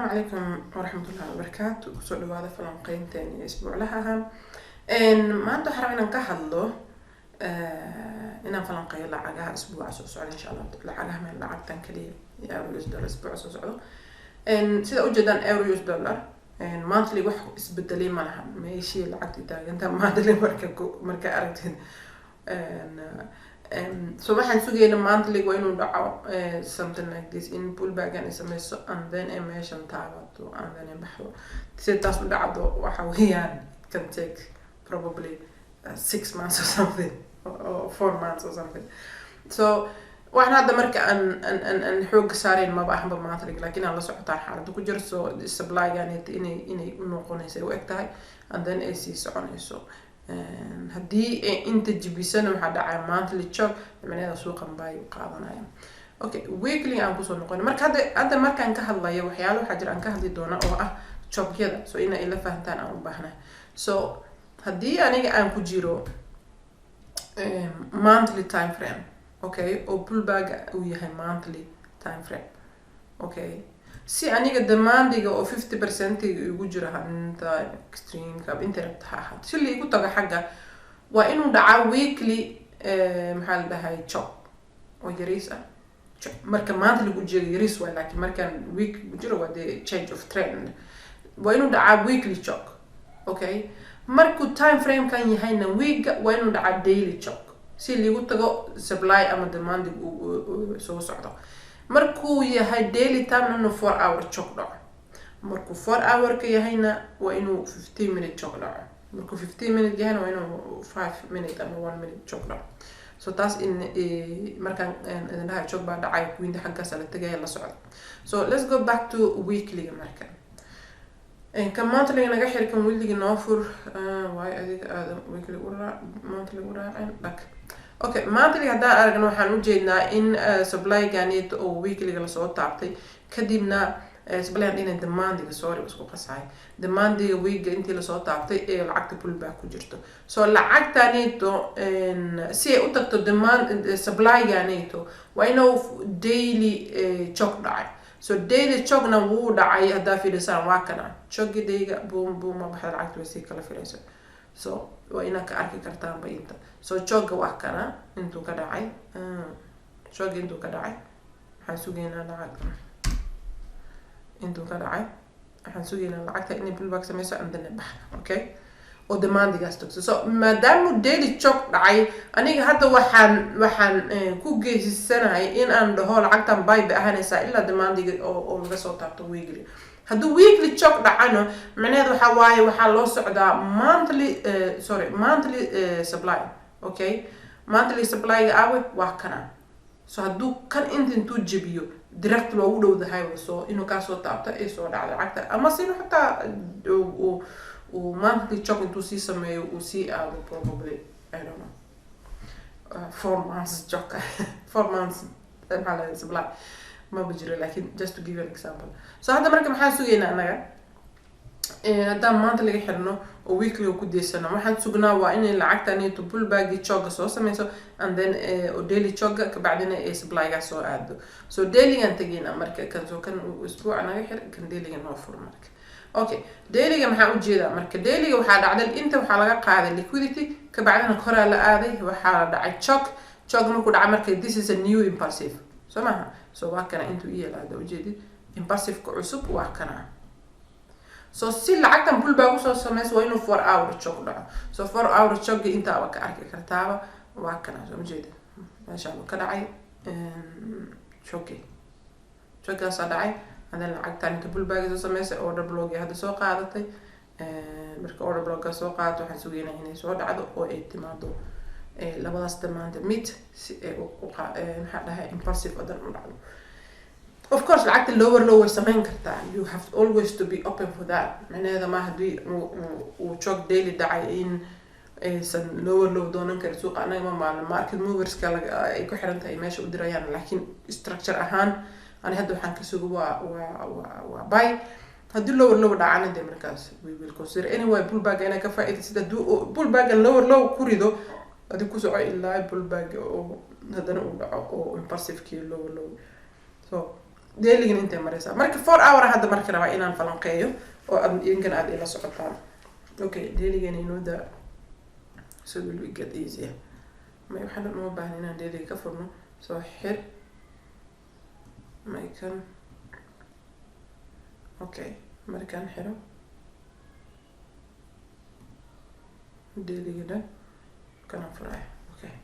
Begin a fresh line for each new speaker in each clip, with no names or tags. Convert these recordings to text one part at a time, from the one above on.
Calaykum waraxmatullahi wabarakaatu. Kusoo dhawaada falanqeynteeni isbuuclaha ahaa. Maanta waxaan rabaa inaan ka hadlo, inaan falanqeeyo lacagaha isbuuca soo socda, insha Allah. Lacagaha meel lacagtan kaliya, euro US dollar isbuuca soo socdo. Sida ujeedaan, euro US dollar monthly wax isbedelay ma laha. Meeshii lacagta taaganta monthly marka aragtid. So waxaan sugayna monthly waa inuu dhaco something like this, in pullbackan ay sameyso and then ay meeshan taabato and then ay baxdo. Si taas u dhacdo, waxa weeyaan it can take probably 6 months or something or 4 months or something. So waxaan hadda marka aan xooga saarayn maba ahanba monthly, laakiin aan la socotaan xaaladda ku jiro. So supplygan inay u noqonayso ay u eg tahay and then ay sii soconayso. Haddii ay inta jibisana, waxaa dhacaya monthly CHoCH, micnaheeda suuqan bay u qaadanaya. Okay, weekly aan kusoo noqona. Marka hadda markaan ka hadlayo, waxyaalo waxaa jira aan ka hadli doona oo ah CHoCH-yada, so ina ila fahantaan aan u baahnahay. So haddii aniga aan ku jiro monthly time frame, okay, oo pullback uu yahay monthly time frame, okay, si aniga demandiga oo 50%iga igu jiro inta extremeka inta rabta ha ahaato, si la igu tago xagga, waa inuu dhacaa weekly, maxaa la dhahay, CHoCH oo yariis ah. Marka maanta lagu jeedo yariis waay, laakiin markaan week ku jiro waa dee change of trend. Waa inuu dhacaa weekly CHoCH, okay. Markuu time framekan yahayna weeka, waa inuu dhacaa daily CHoCH si liigu tago supply ama demandig uu soo socdo. Markuu yahay daily time, inuu 4 hour CHoCH dhaco. Markuu 4 hour ka yahayna, waa inuu 15 minute CHoCH dhaco. Markuu 15 minute yahayna, waa inuu 5 minute ama 1 minute CHoCH dhaco. So taas in markaan idin dhahay CHoCH baa dhacay, kuwinta xaggaas la tegaya la socda. So let's go back to weeklyga. Marka kan monthlyga naga xir, kan weeklyga noo fur. Waayo adiga aadan weekly u raac, monthly u raacin dhag. Okay, monthly haddaan aragno, waxaan ujeednaa in supplyganit oo weeklyga lasoo taabtay, kadibna supply dhina demandiga, sorry, isku qasaay, demandiga weekga intii lasoo taabtay ee lacagta pullback ku jirto. So lacagtanito si ay u tagto demand supplyganito, waa inuu daily CHoCH dhacay. So daily CHoCH-na wuu dhacay. Haddaa fiirisaan, waa kana CHoCH-gi dayga, boom boom, ma baxda lacagta, way sii kala firayso. So waa inaad ka arki kartaanba inta. So CHoCH-ga waa kana intuu ka dhacay, CHoCH-ga intuu ka dhacay. Waxaan sugaynaa lacag intuu ka dhacay. Waxaan sugaynaa lacagta inay pullback sameyso and then baxda, okay, oo demandigaas tagso. So maadaama daily CHoCH dhacay, aniga hadda waxaan ku geysisanahay in aan dhaho lacagtan buy bay ahanaysaa ilaa demandiga oo laga soo taabto weekly. Hadduu weekly CHoCH dhacano, micnaheed waxaa waaye waxaa loo socdaa monthly, sorry, monthly supply. Okay, monthly supplyga awe? Waa kana. So hadduu kan inta intuu jebiyo direct loogu dhowdahay, so inuu kaasoo taabto ay soo dhacdo lacagta, ama si xataa uu monthly CHoCH intuu sii sameeyo uu sii aado probably, I don't know, 4 months CHoCH, 4 months, maxaa la supply maba jiro, laakin just to give you an example. So hadda marka maxaan sugaynaa annaga? Haddaan maanta laga xirno oo weekly ku deysano, waxaan sugnaa waa inay lacagtanito pullbacki CHoCH-ga soo sameyso and then oo daily CHoCH-ga, kabacdina ay supplygaa soo aado. So dailygan tegayna marka. Kan soo kan isbuuca naga xir, kan dailyga noo fur marka. Okay, dailyga maxaa ujeedaa marka? Dailyga waxaa dhacday inta waxaa laga qaaday liquidity, kabacdina koraa la aaday, waxaa la dhacay CHoCH. CHoCH markuu dhacay marka, this is a new impulsive, soo maha? So waa kana intuu iyalaada ujeedid, impulsiveka cusub waa kana. So si lacagtan pullback usoo sameyso, waa inuu 4 hour CHoCH dhaco. So 4 hour CHoCH-ga intaaba ka arki kartaaba, waa kana, soo majeedid? Meeshaan ka dhacay CHoCH-gi, CHoCH-gaasaa dhacay. Hadan lacagtan inta pullback soo sameysay, order block hadda soo qaadatay. Marka order blockga soo qaadato, waxaan sugeynaa inay soo dhacdo oo ay timaado labadaas damaanta mid si ay maxaa dhahay, impulsive oo dhan u dhacdo. Of course, lacagta lower low way sameyn kartaa. You have always to be open for that. Micnaheeda ma haddii uu CHoCH daily dhacay in aysan lower low doonan karin suuqa. Anaga ma maalin market moverska ay ku xiran tahay meesha u dirayaan, laakiin structure ahaan ani hadda waxaan ka sugo waa buy. Haddii lower low dhacana, dee markaas we will consider anyway pullback inaa ka faa'iidaysid. Haddii pullback lower low ku rido, adi ku soco ilaa pullback oo haddana uu dhaco oo impulsivekii lower low. So Dailygan intay maraysaa. Marka 4 hour hadda marka rabaa inaan falanqeeyo oo aad idinkan aada ila socotaan. Okay, dailygan inoo daa, so will we get easier. May, waxaan dhan uma baahna inaan dailyga ka furno. Soo xir may kan. Okay, markaan xiro dailyga dhan, kana furaya. Okay,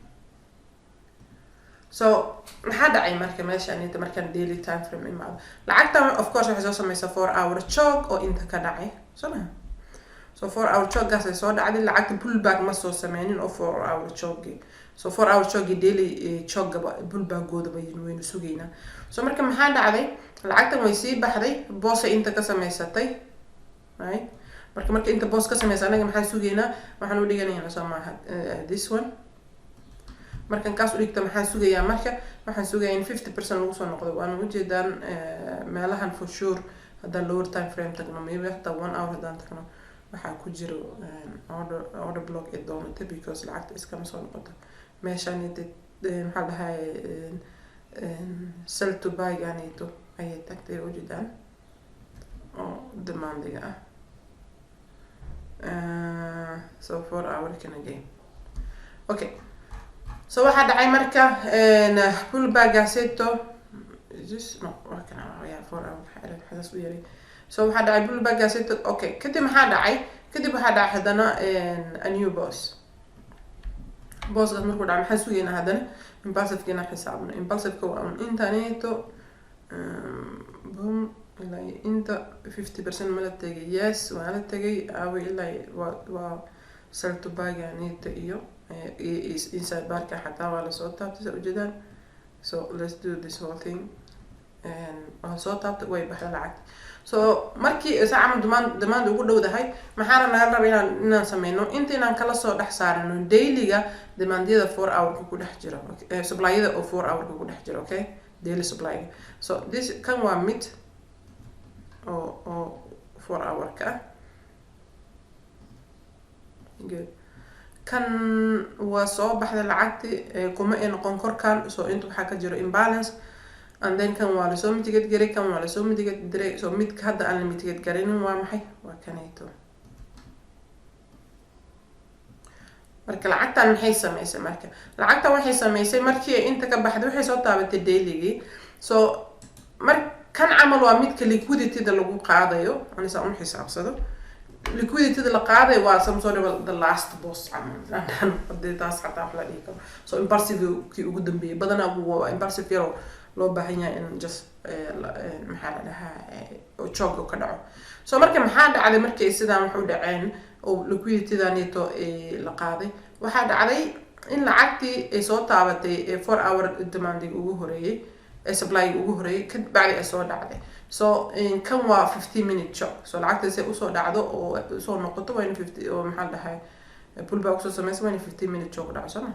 so maxaa dhacay marka meeshaan inta markaan daily time frame imaado? Lacagtan of course waxay soo sameysaa 4 hour CHoCH oo inta ka dhacay, soo maha? So 4 hour CHoCHgaas ay soo dhacday. Lacagta pullback ma soo sameynin oo 4 hour CHoCHgi. So 4 hour CHoCHgi, daily CHoCHgaba pullbackgoodaba waynu sugaynaa. So marka maxaa dhacday? Lacagtan way sii baxday, BOSay inta ka sameysatay, right? Marka inta BOS ka sameysa, anaga maxaan sugaynaa? Waxaan u dhiganaynaa, soo maaha, this one. Markan kaas u dhigta, maxaan sugayaa? Marka waxaan sugayaa in 50% lagu soo noqdo. Waana ujeedaan meelahan for sure. Haddaan lower time frame tagno, maybe hataa 1 hour haddaan tagno, waxaa ku jiro order block ee doonata, because lacagta iskama soo noqoto meeshaan. Maxaa dhahay, sell to buy ganito ayay tagtay, ujeedaan, oo demandiga ah. So 4 hour can again. Okay, so waxaa dhacay marka pullbackgaaseto. This, no, waa kana, yeah, 4 hour xasaas u yaray. So waxaa dhacay pullbackgaaseto. Okay, kadib maxaa dhacay? Kadib waxaa dhacay haddana a new BOS. BOSgaas markuu dhacay, maxaan sugaynaa haddana? Impulsiveka inaan xisaabno. Impulsiveka waa un intaneeto, boom, ilaa iyo inta. 50% ma la tegay? Yes, waa la tegay. Aawe? Ilaa waa sell to buy-ganita iyo inside barka xataa waa lasoo taabtay, saa ujeedaan. So let's do this whole thing. Waa soo taabtay, way baxda lacagta. So markii saa camal demand ugu dhowdahay, maxaana naga raba inaan sameyno? Inta inaan kala soo dhex saarano dailyga demandyada 4 hourka ku dhex jiro, supplyada oo 4 hourka ku dhex jiro. Okay, daily supplyga. So this kan waa mid oo 4 hourka ah. Good. Kan waa soo baxday lacagti, kuma ay noqon korkan. So inta waxaa ka jiro imbalance, and then kan waa lasoo mitigate garay, kan waa lasoo mitigate diray. So midka hadda aan la mitigate garaynin waa maxay? Waa kanayto. Marka lacagtan maxay sameysay? Marka lacagtan waxay sameysay, markii ay inta ka baxday, waxay soo taabatay dailygii. So mar kan camal waa midka liquidityda lagu qaadayo. Anisa un xisaabsado, liquidityda la qaadayo waa some sort of the last BOS camal, hadii taas xataa wax la dhihi karo. So impulsive kii ugu dambeeyay badanaa waa impulsive yaroo loo baahan yahay in just maxaa la dhahaa, CHoCH ka dhaco. So marka maxaa dhacday? Markay sidaan wax u dhaceen oo liquiditydanito la qaaday, waxaa dhacday in lacagtii ay soo taabatay 4 hour demandiga ugu horeeyay, supplyga ugu horeeyay. Ka bacdi ay soo dhacday. So kan waa 15 minute CHoCH. So lacagta say usoo dhacdo oo usoo noqoto, waa in 50 oo maxaa la dhahay, pullback usoo sameysa, waa in 15 minute CHoCH dhaco, soo ma?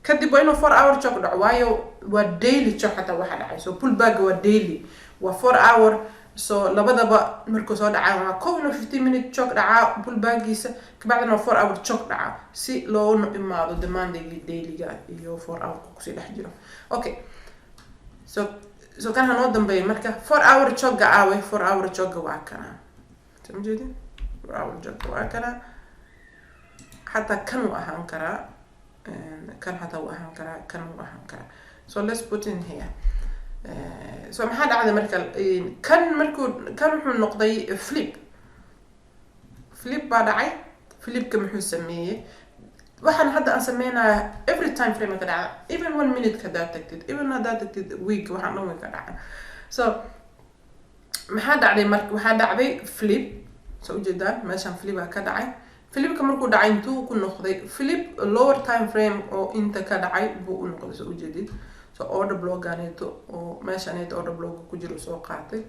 Kadib waa inuu 4 hour CHoCH dhaco, waayo waa daily CHoCH xataa waxa dhacay. So pullback waa daily, waa 4 hour. So labadaba markuu soo dhacaa, waa kow inuu 15 minute CHoCH dhacaa pullbackiisa, kabacdina waa 4 hour CHoCH dhacaa, si loo imaado demandigii dailyga iyo 4 hourka kusii dhex jiro. Okay, so kan hanoo dambeeya. Marka 4 hour CHoCHga aawe? 4 hour CHoCHga waa kana, soo ma jeedin? 4 hour CHoCHga waa kana. Xataa kan wuu ahaan karaa, kan xataa wuu ahaan karaa, kan wuu ahaan karaa. So let's put in here. So maxaa dhacday marka? Kan markuu kan wuxuu noqday flip. Flip baa dhacay. Flipka muxuu sameeyey? Waxaan hadda aan sameynaya every time frame ka dhaca, even 1 minute haddaad tagtid, even haddaad tagtid week, waxaan dhan way ka dhaca. So maxaa dhacday marka? Waxaa dhacday flip. So ujeedaan, meeshaan flip aa ka dhacay. Flipka markuu dhacay, intuu ku noqday flip? Lower time frame oo inta ka dhacay buu u noqday, soo ujeedid. So order blockaneeto oo meeshaneeto order blocka ku jiro soo qaatay,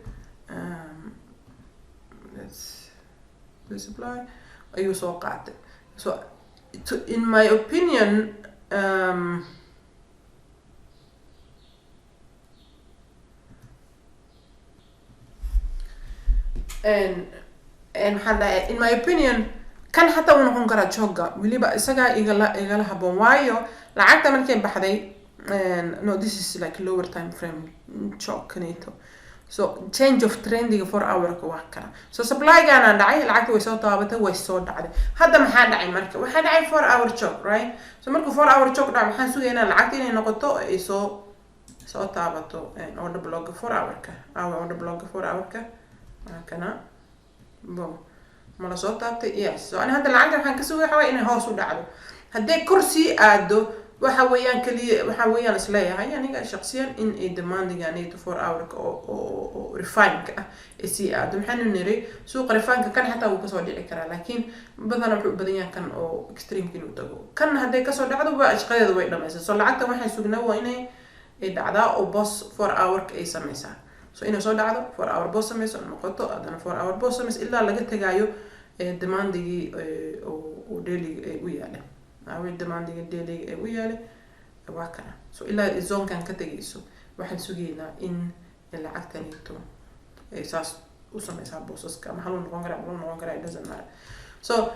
let's supply ayuu soo qaatay. So in my opinion, and maxaan dhahay, in my opinion, kan xataa wuu noqon karaa CHoCHga. Weliba isagaa igala haboon, waayo lacagta markay baxday, no, this is like lower time frame CHoCH kaneeto. So change of trendiga 4 hourka waa kana. So supplygaana dhacay, lacagta way soo taabatay, way soo dhacday. Hadda maxaa dhacay? Marka waxaa dhacay 4 hour CHoCH, right? So markuu 4 hour CHoCH dhac, waxaan sugaynaa lacagta inay noqoto, ay soo taabato order blocka 4 hourka. Awa order blocka 4 hourka? Waa kana. Boom, ma la soo taabtay? Yes. So ani hadda lacagta waxaan ka sugay waxa waye inay hoos u dhacdo. Haddii kor sii aado, waxa weeyaan kaliya, waxa weeyaan isleeyahay aniga shaqsiyan in ay demandiga anito 4 hourka oo refineka ah ay sii aado. Maxaanu niri? Suuqa refineka kan xataa wuu kasoo dhici karaa, laakiin badanaa wuxuu u badan yahay kan oo extremeka inuu tago. Kan hadday kasoo dhacdo, waa shaqadeeda way dhamaysa. So lacagta waxay sugnaa waa inay ay dhacdaa oo BOS 4 hourka ay sameysaa. So inay soo dhacdo, 4 hour BOS sameyso, noqoto, haddana 4 hour BOS sameyso, ilaa laga tagaayo demandigii oo dailyga ay u yaalay. Awi demandiga dailyga ee u yaalay? Waa kana. So ilaa zonekan ka tegayso, waxaan sugaynaa in lacagtanito ay saas u sameysaa BOSaska, ama haluu noqon karaa, haluu noqon karaa, it doesn't matter. So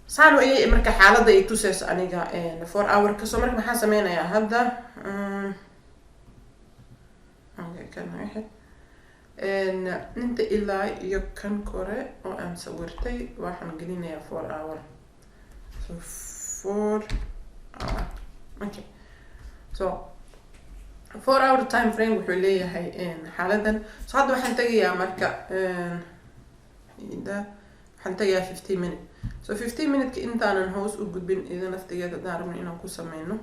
saan ayay marka xaaladda ay tuseyso aniga 4 hourka. So marka maxaan sameynayaa hadda? Okay, kan naga xid inta ilaa iyo kan kore oo aan sawirtay, waxaan gelinayaa 4 hour. So 4 hour, okay. So 4 hour time frame wuxuu leeyahay xaaladan. So hadda waxaan tegayaa, marka waxaan tegayaa 15 minute. So 15 minuteka intaanan hoos u gudbin, ida naftigeed haddaan rabno inaan ku sameyno,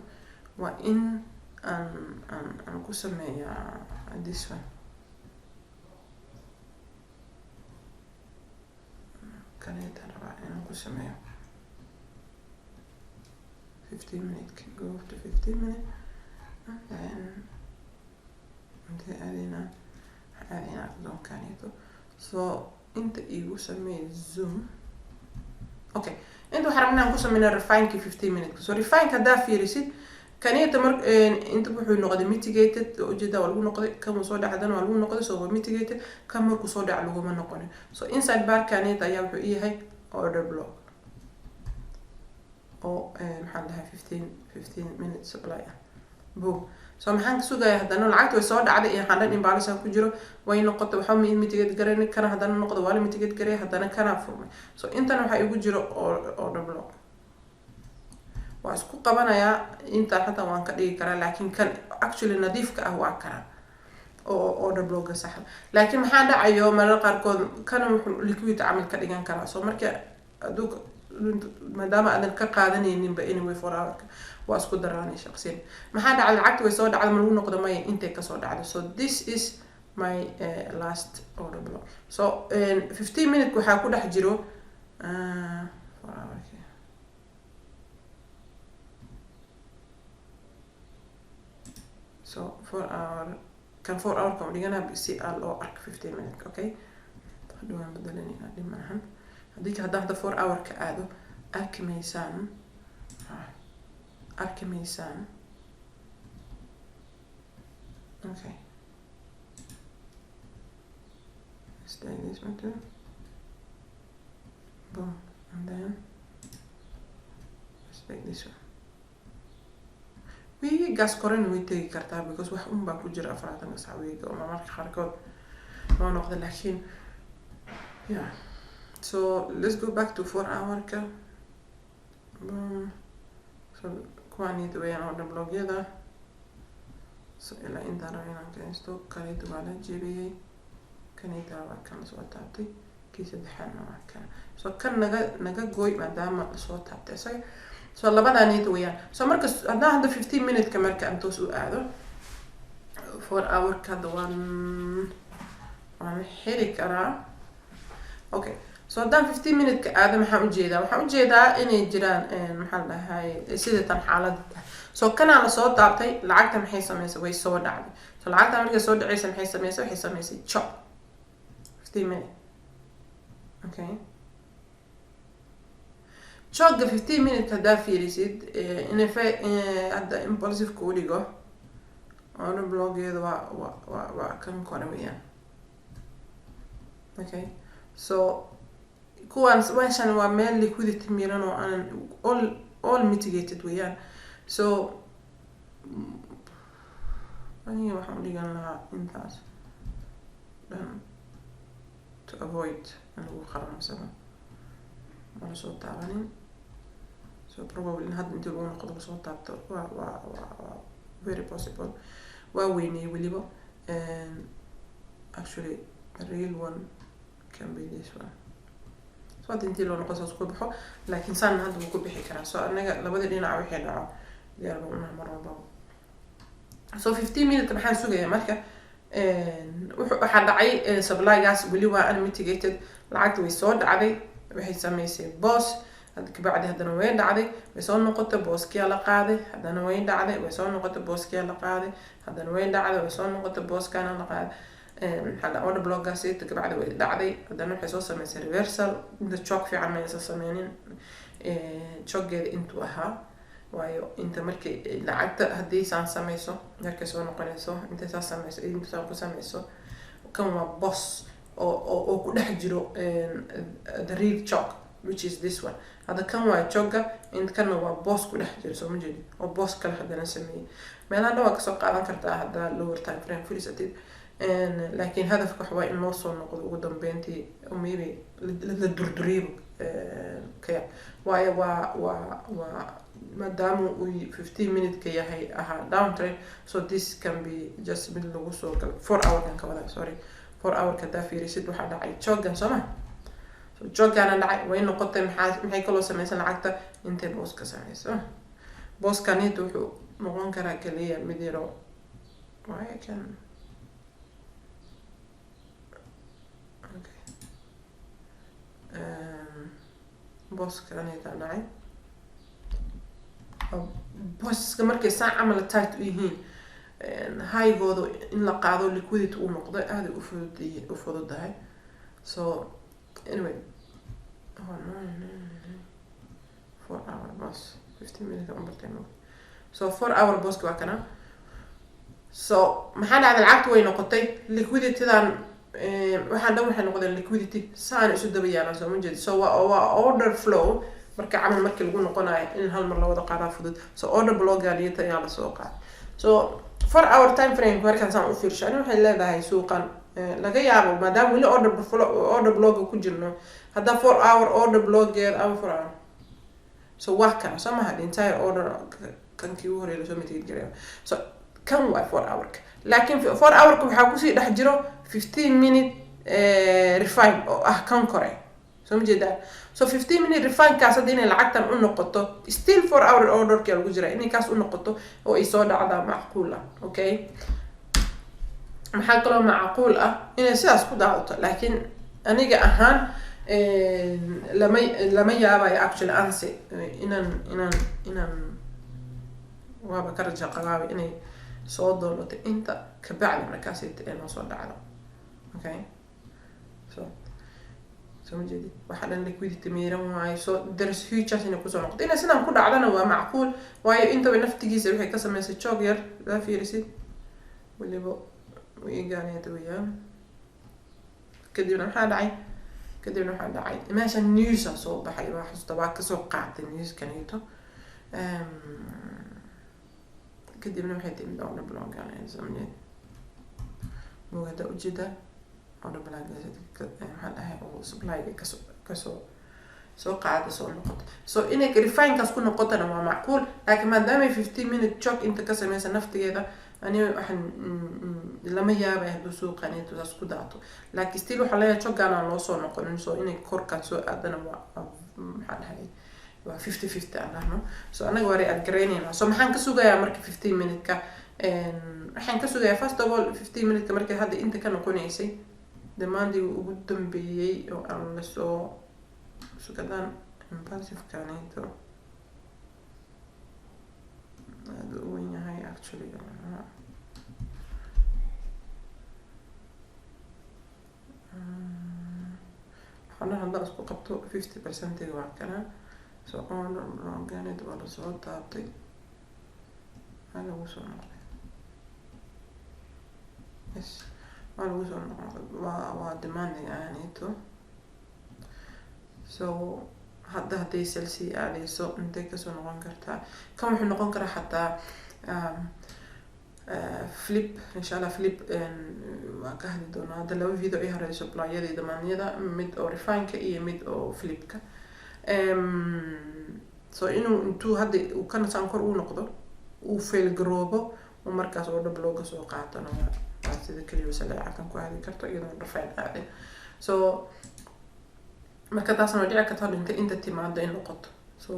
waa in aan ku sameeyaa this one. Kaneetaan rabaa inaan ku sameeyo 15 minute. Go to 15 minute and then intee aadaynaa? Waxaan aadaynaa zonekaneeto. So inta igu sameey zoom. Okay, inta waxaan rabnaa inaan ku sameyno refineki 15 minute. So refineka haddaa fiirisid kanita, mar inta wuxuu noqday mitigated. Waa ujeedaa, waa lagu noqday. Kan uu soo dhacdana waa lagu noqday, so waa mitigated. Kan markuu soo dhac laguma noqonin. So inside bar kanita ayaa wuxuu yahay order block oo maxaan dhahay 15 minute supply ah. Boom. So maxaan ka sugaya haddana? Lacagta way soo dhacday iyo waxaan dhan imbalance ku jiro, way noqotay, waxba ma mitigate garayn. Kana haddana noqdo, waa la mitigate garay, haddana kana furmay. So intan waxaa igu jiro order block, waa isku qabanayaa. Intaan xataa waan ka dhigi karaa, laakiin kan actually nadiifka ah waa kana oo order blocka saxda. Laakiin maxaa dhacayo? Marar qaarkood kana wuxuu liquid camal ka dhigan karaa. So marka aduu maadaama aadan ka qaadanayninba anyway 4 hourka, waa isku daraanay shaqsiyan. Maxaa dhacday? Lacagta way soo dhacday, ma lagu noqdo? Maya, intay kasoo dhacday. So this is my last order block. So 15 minute waxaa ku dhex jiro 4 hourki. So 4 hour kan, 4 hour kan dhiganaa si aa loo arko 15 minute. Okay, hadhow waan bedelanayna, dhib maahan. Haddii hadda 4 hour ka aado, arki maysaan, arki maysaan. Okay, let's take this one too. Boom, and then let's take this one. Wiigaas korena way tegi kartaa, because wax un baa ku jira 40ka sac wiiga oo marmarka qaarkood noo noqda, laakiin yeah. So let's go back to 4 hour-ka. Boom. So kuwaanita weyaan order blockyada. So ilaa intaan raba inaan keensto. Kanita waa la jebiyey, kanita waa kan lasoo taabtay, kii saddexaadna waa kan. So kan naga gooy maadaama lasoo taabtay isaga. So labadaanita weyaan. So marka haddaan hadda 15 minute-ka marka aan toos u aado 4 hour-ka, hadda waan xiri karaa. Okay, so haddaan 15 minute-ka aado, maxaan ujeedaa? Waxaan ujeedaa inay jiraan, maxaa la dhahay, sida tan xaaladda tahay. So kanaa lasoo taabtay. Lacagta maxay sameysay? Way soo dhacday. So lacagta markay soo dhacaysa maxay sameysay? Waxay sameysay CHoCH 15 minute. Okay, CHoCHga 15 minute haddaa fiirisid, infa hadda impulsive kuu dhigo, order blockeeda waa kan kore weeyaan. Okay, so kuwaan meeshan waa meel liquidity miran oo aanan all mitigated weeyaan. So aniga waxaan udhigan lahaa intaas. Dhan to avoid in lagu qaramsado ma lasoo taabanin. So probably in hadda intii lagu noqdo lasoo taabto waa very possible. Waa weynay weliba, and actually the real one can be this one. So hadda intii loo noqo saas ku baxo, laakiin saan hadda wuu ku bixi karaa. So anaga labada dhinac wixii dhaco diyaar baan unahay mar walbaba. So 15 minute maxaan sugayaa marka? Waxaa dhacay supplygaas weli waa unmitigated. Lacagta way soo dhacday, waxay sameysay BOS. Kabacdi haddana way dhacday, way soo noqotay, BOS-kiyaa la qaaday. Haddana way dhacday, way soo noqotay, BOS-kiyaa la qaaday. Haddana way dhacday, way soo noqotay, BOS-kaana la qaaday. Maxaa la order blockgaasi. Kabacdi way dhacday, haddana waxay soo sameysay reversal. Inta CHoCH fiican ma aysan sameynin. CHoCH-geeda intuu ahaa, waayo inta markay lacagta haddii saan sameyso, markay soo noqonayso, intay saa sameyso, inta saan ku sameyso, kan waa BOS oo ku dhex jiro the real CHoCH, which is this one. Hadda kan waa CHoCH-ga in kanna waa BOS ku dhex jiro, soo ma jeedi, oo BOS kale haddana sameeyey. Meelaha dhan waa kasoo qaadan kartaa haddaa lower time frame fiirsatid, laakiin hadafka waxa waa in loo soo noqdo ugu dambeyntii, maybe la durduriyaba kaya, waayo waa maadaama uu 15 minute ka yahay ahaa downtrend. So this can be just mid lagu soo galo 4 hour kan ka wada, sorry, 4 hour-ka haddaa fiirisid, waxaa dhacay CHoCH-gan, soo ma? So CHoCH-gana dhacay, way noqotay. Maxay kaloo sameysan lacagta? Intay BOS ka sameyso. BOS-kanita wuxuu noqon karaa kaliya mid yaro waayo kan. Okay, BOS-kanita dhacay. BOS-ka markay saa camal tight u yihiin, high-gooda in la qaado, liquidity uu noqdo, aaday u fududahay. So anyway, oh no, 4 hour BOS, 15 minute aan bartay. So 4 hour BOS-ka waa kana. So maxaa dhacday? Lacagtu way noqotay liquiditydan. Waxaan dhan waxay noqdeen liquidity, saan isu daba yaalaan, soo ma jeedi? So waa order flow. Marka camal markii lagu noqonayo in hal mar la wada qaadaa fudud. So order block-ganiyata ayaa lasoo qaaday. So 4 hour time frame markaan saan u fiirsho, ani waxay leedahay suuqan laga yaabo, maadaama weli order flow, order block-ga ku jirno, haddaa 4 hour order block-geeda ama 4 hour. So waa kana, soo maha? The entire order kankii ugu horeeya lasoo mitigate gareeyo. So kan waa 4 hour-ka, laakiin 4 hour-ka waxaa kusii dhex jiro 15 minute refine oo ah kan kore, soo ma jeedaa? So 15 minute refine-kaas hadda inay lacagtan u noqoto, still 4 hour orderka lagu jira, inay kaas u noqoto oo ay soo dhacdaa macquul ah. Okay, maxaa kaloo macquul ah? Inay sidaas ku daadato, laakiin aniga ahaan lama yaabayo actually anse inaan waaba ka raja qabaaba inay soo doonato inta, kabacdi markaas ay noo soo dhacdo. Okay, so soo ma jeedid? Waxaa dhan liquidity miiran waayo. So there's huge chance inay kusoo noqoto. Inay sidaan ku dhacdana waa macquul, waayo intaba naftigiisa waxay ka sameysay CHoCH yar hadaa fiirisid, weliba wiigaaneta weeyaan. Kadibna maxaa dhacay? Kadibna waxaa dhacay meesha newsa soo baxay. Waa xasuusta, waa kasoo qaatay newskanito. Kadibna waxay timid order block-gan mugada ujeeda. Order block maxaa dhahay oo supplyga kasoo soo qaada, soo noqota. So inay refinekaas ku noqotana waa macquul, laakiin maadaamay 15 minute CHoCH inta ka sameysa naftigeeda, ani waxaan lama yaabay hadduu suuqan saas ku daato, laakiin still waxaa leeyahay CHoCH-gaan aan loo soo noqonin. So inay korkaan soo aadana waa maxaa dhahay, waa 50-50 aan dhahno. So anaga waa react garaynayna. So maxaan ka sugayaa marka 15 minute-ka? Waxaan ka sugayaa first of all 15 minute-ka markay hadda inta ka noqonaysay, demandiga ugu dambeeyey oo aan lasoo sugadaan impulsive-kanito aada u weyn yahay actually. Waxaan dhan haddaan isku qabto, 50%-iga waa kana. So order block-ganid waa lasoo taabtay, waa lagu soo noqday. Yes, waa lagu soo noqday, waa demanding aanito. So hadda hadday sell sii aadeyso, intay kasoo noqon kartaa? Kan wuxuu noqon karaa xataa Flip, insha Allah, flip waan ka hadli doonaa. Hadda laba video ay horeyso, supply-yada iyo demand-yada, mid oo refine-ka iyo mid oo flip-ka. So inuu intuu hadda uu kana saan kor uu noqdo, uu fail garoobo, uu markaas oo dhab looga soo qaatana, waa sida keliya sale lacagtan ku aadi karto iyadoon refine aadin. So marka taasna way dhici karta dhinta inta timaado in noqoto. So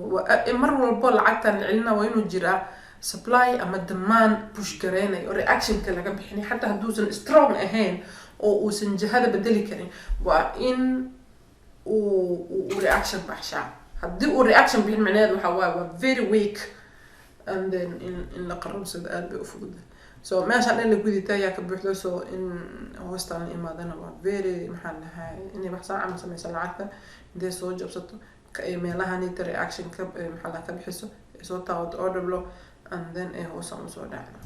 mar walbo lacagtan la celina waa inuu jiraa supply ama demand push gareynayo oo reaction-ka laga bixinay, xataa hadduusan strong ahayn oo uusan jihada bedeli karin, waa in uu reaction baxshaa. Haddii uu reaction bixin, macnaheedu waxa waaye waa very weak, and then in la qarabsado aad bay u fududahay. So meeshaan dhan liquidity ayaa ka buuxdo, so in hoostaan la imaadana waa very, maxaan dhahay, inay wax saan camal sameysa lacagta, intay soo jabsato meelahanita reaction ka maxaa la ka bixiso, ay soo taabato order block, and then ay hoosaan usoo dhacdo.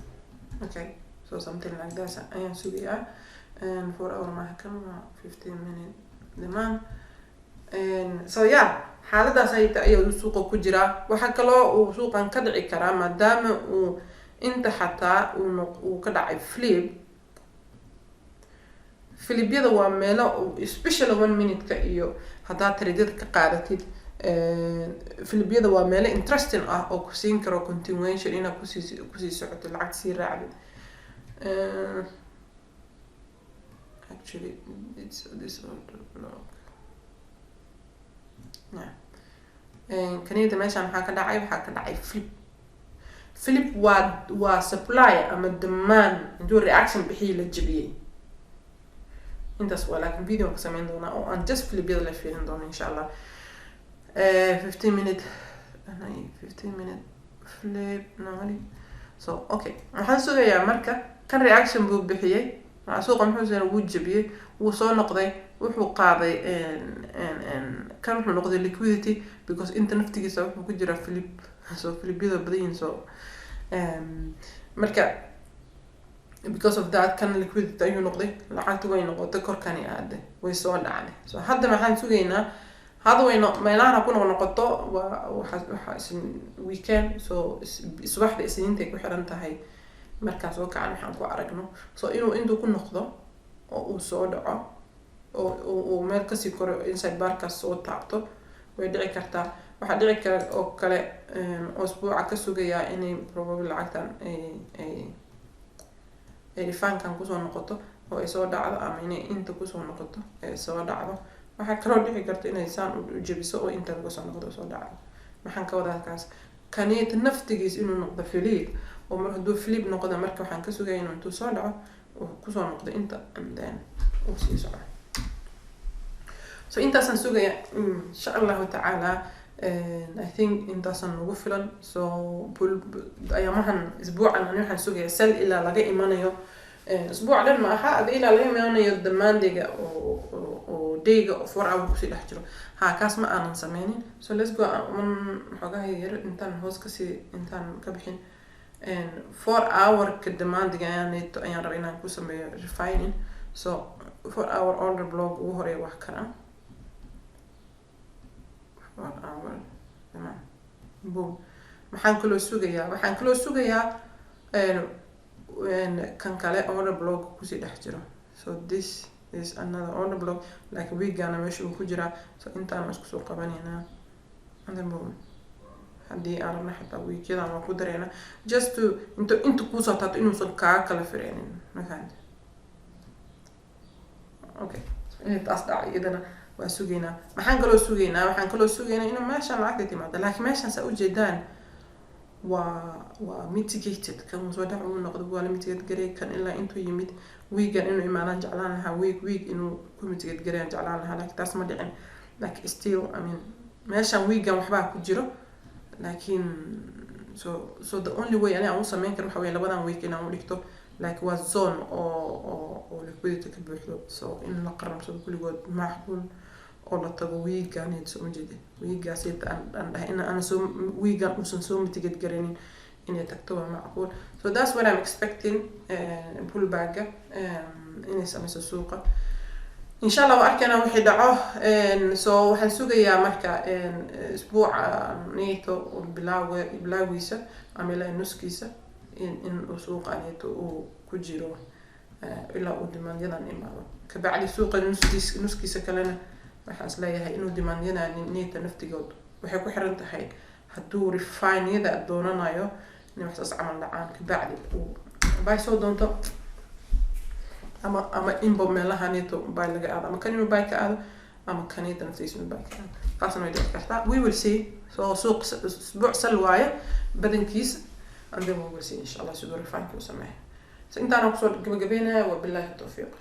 Okay, so something like that ayaan sugayaa. And 4 hour maaha kan, waa 15 minute demand. And so yeah, xaaladaas ay ayaa suuqa ku jiraa. Waxaa kaloo uu suuqan ka dhici karaa, maadaama uu inta xataa uu noq uu ka dhacay flip. Flip-yada waa meelo, especially 1 minute-ka iyo haddaad trade-yada ka qaadatid, flip-yada waa meelo interesting ah oo ku siin karo continuation inaad kusii socoto, lacag sii raacdid. Actually, it's this order block, yeah. Kanida meeshaan maxaa ka dhacay? Waxaa ka dhacay flip. Flip waa supply ama demand intuu reaction bixiyay la jebiyey. Intaas waa, laakiin video ka sameyn doonaa oo aan just flip-yada la fiirin doono, insha Allah. 15 minute, 15 minute flip normally. So okay, waxaan sugayaa marka kan reaction buu bixiyey suuqa. Muxuu seen? Wuu jebiyey, wuu soo noqday, wuxuu qaaday kan, wuxuu noqday liquidity, because inta naftigiisa wuxuu ku jiraa flip. So flip-yada badan yihiin. So marka because of that, kan liquidity ayuu noqday, lacagta way noqotay, korkani aaday, way soo dhacday. So hadda maxaan sugaynaa? Hadda way no meelahan ha ku noqnoqoto. Waa waxa is weekend, so subaxda Isniintay ku xiran tahay. Markaan soo kacan waxaan ku aragno, so inuu intuu ku noqdo oo uu soo dhaco oo uu meel kasii koro, inside bar-kaas soo taabto, way dhici kartaa. Waxaa dhici kara oo kale oo isbuuca ka sugayaa inay probably lacagtan ay refine-kan kusoo noqoto oo ay soo dhacdo, ama inay inta kusoo noqoto ay soo dhacdo. Waxaa kaloo dhici karta inay saan u jebiso oo inta laga soo noqdo oo soo dhacdo. Maxaan ka wadaa kaas? Kaniita naftigiis inuu noqdo flip, oo mar hadduu flip noqdo, marka waxaan ka sugaya inuu intuu soo dhaco uu kusoo noqdo inta, and then uu sii socdo. So intaasaan sugaya, insha Allahu tacaala. I think intaasaan nagu filan. So ayaamahan isbuucan ani waxaan sugaya sell ilaa laga imanayo isbuuc dhan ma aha ada, ilaa laga imanayo demand-iga oo day-ga oo 4 hour kusii dhex jiro. Ha, kaas ma aanan sameynin. So let's go one xoogaha yar intaan hoos kasii, intaan ka bixin 4 hour-ka demand-iga ayaan rabay inaan ku sameeyo refining. So 4 hour order block ugu horeeya wax kana 4 hour demand, boom. Maxaan kaloo sugayaa? Waxaan kaloo sugayaa kan kale order block kusii dhex jiro. So this is another order block, like wick-gana meesha uu ku jiraa. So intaan isku soo qabanaynaa, and then boom. Haddii aan rabno xataa wick-yadan waan ku dareynaa, just to inta kuusoo taato inuusan kaa kala fireynin. Ma fahamte? Okay, inay taas dhaca iyadana waa sugaynaa. Maxaan kaloo sugaynaa? Waxaan kaloo sugaynaa inuu meeshaan lacagta timaado, laakiin meeshaan saa ujeedaan waa mitigated. Kan soo dhac uu noqdo waa la mitigate gareey. Kan ilaa intuu yimid, wick-gan inuu imaadaan jeclaan lahaa, wick inuu ku mitigate gareeyaan jeclaan lahaa, laakiin taas ma dhicin. Like still, I mean, meeshaan wick-gan waxbaa ku jiro, laakiin so the only way ani aan u sameyn karo waxa weeye labadan wick inaan u dhigto, like waa zone oo liquidity ka buuxdo. So in la qaramsado kulligood macquul oo la tago wick-gan. Soo ma jeedi wick-gaas aan dhahay in aan soo wick-gan uusan soo mitigate garaynin, inay tagto waa macquul. So that's what I'm expecting, pullback-ga inay sameyso suuqa, insha Allah. Waa arkayna wixii dhaco. So waxaan sugayaa marka isbuuca neto bilawga, bilawgiisa ama ilaa nuskiisa. in uu suuqaneeto uu ku jiro ilaa uu demandyadan imaado. Kabacdi suuqa nuskiisa kalena waxaan isleeyahay inuu demandyadan niita naftigood waxay ku xiran tahay hadduu refineyada doonanayo inay waxsaas camal dhacaan, kabacdi uu buy soo doonto ama inbo meelahaneeto buy laga aado, ama kan inuu buy ka aado, ama kaniita naftiisa inuu buy ka aado. Taasna way dhici kartaa. We will see. So suuq isbuuc sell waaye badankiisa, and then we will see, insha Allah, siduu refineka u sameeyo. So intaana kusoo gabagabeynaya. Wabillahi tawfiiq.